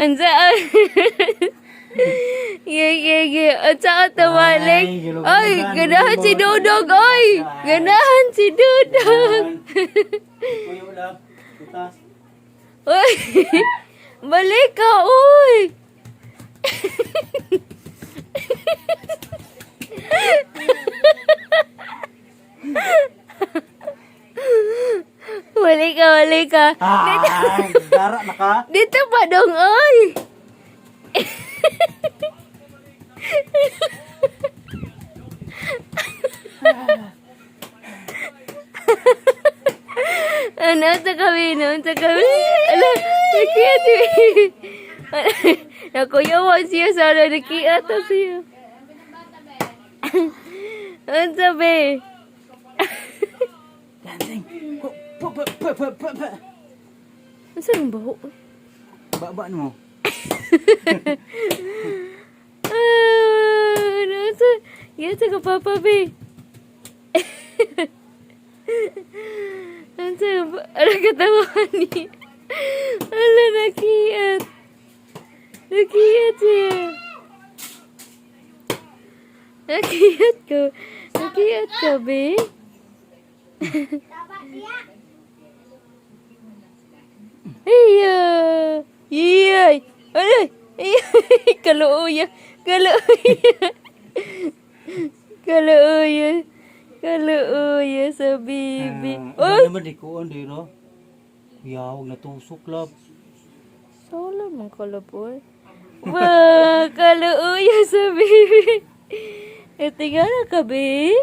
Unsa? Ye ye ye. Unsa ka balik? Ay, gilugod Oy, na, ganahan si gilugod. Dudong, oy. Ganahan si Dudong. Kuyo lang. Butas. Oy. Balik ka, oy. Balik ka, balik ka. Ah, dara na ka. Dito pa dong, oy. Ano sa kami, no? Sa kami. Ala, nakiat si... Nakuyawan siya sana, nakiat na siya. Ano sabi? Dancing. Pu pu pu pu pu pu. Ano sa baho? Baba mo. Ah, ano sa... Yan sa kapapa, be. Ano sa... Ano katawa ni... Ala, nakiat. Nakiat siya. Nakiat ko. Nakiat ka, be. Iya. Iya. Ay, ay, kaluoya. Kaluoya. Kaluoya. Kaluoya sa bibi. Ah, Oy! naman di ko di no. Yawag natusok lab. Solo man kalaboy. Wah, kaluoya sa bibi. E, tingala ka, be.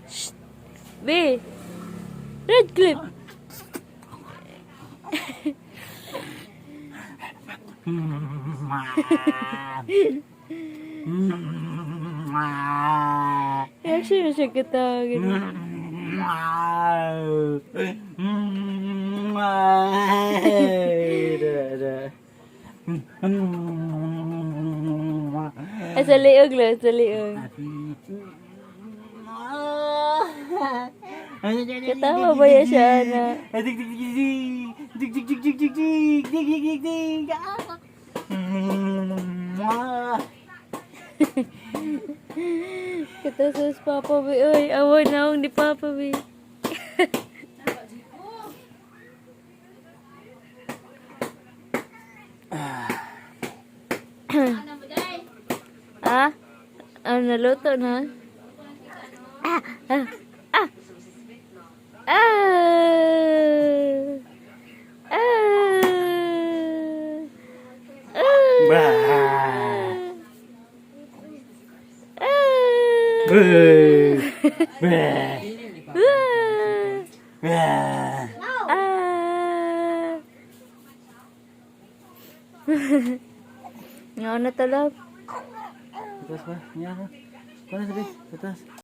Shh. Be. Red clip. Reaction na siya kita. Ganun. Ay, sa liog lang, sa liog. Katawa ba yan siya, ana? Kita sa Papa B. Uy, awan na akong ni Papa B. Ah? Ano, naluto na? Ah! Ah! Ah! Ah! Ah! Ah! Ah! Ah! Ah! Nga na talab. Butas ba? Nya ka. Kuha na sabi. Butas.